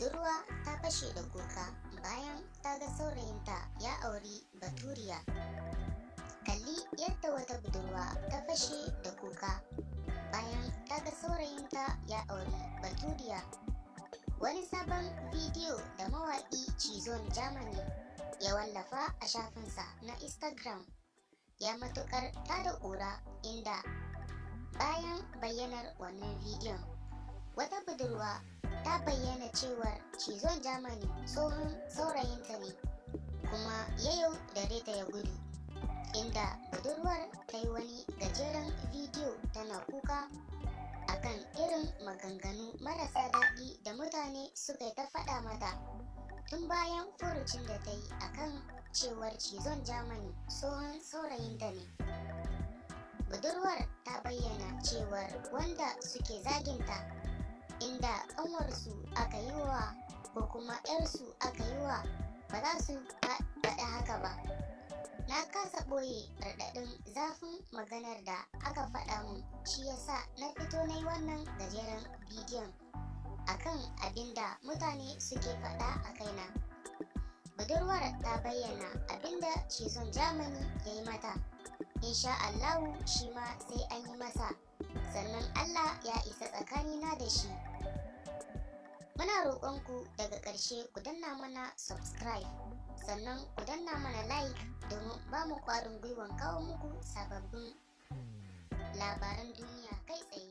Budurwa ta fashe da kuka bayan ta ga saurayinta ya auri baturiya. Kalli yadda wata budurwa ta fashe da kuka bayan ta ga saurayinta ya auri baturiya. Wani sabon bidiyo da mawaƙi Chizon Germany ya wallafa a shafinsa na Instagram ya matuƙar tada ƙura, inda bayan bayyanar wannan bidiyon, wata budurwa ta bayyana cewar Chizon Germany tsohon saurayinta ne kuma ya yaudare ta ya gudu, inda budurwar ta yi wani gajeren bidiyo tana kuka akan irin maganganu marasa daɗi da mutane suka yi ta faɗa mata tun bayan furucin da ta yi akan cewar Chizon Germany tsohon saurayinta ne. Budurwar ta bayyana cewar wanda suke zaginta, inda ƙanwarsu aka yi wa ko kuma 'yarsu aka yi wa, ba za su faɗi haka ba. "Na kasa ɓoye raɗaɗin zafin maganar da aka faɗa mun, shi yasa na fito na yi wannan gajeren bidiyon akan abin da mutane suke faɗa a kaina." Budurwar ta bayyana abin da Chizon Germany ya yi mata, insha Allahu shi ma sai an yi masa, sannan Allah ya isa tsakanina da shi. Muna roƙonku daga ƙarshe ku danna mana subscribe, sannan ku danna mana like domin ba mu ƙwarin gwiwan kawo muku sababbin labaran duniya kai tsaye.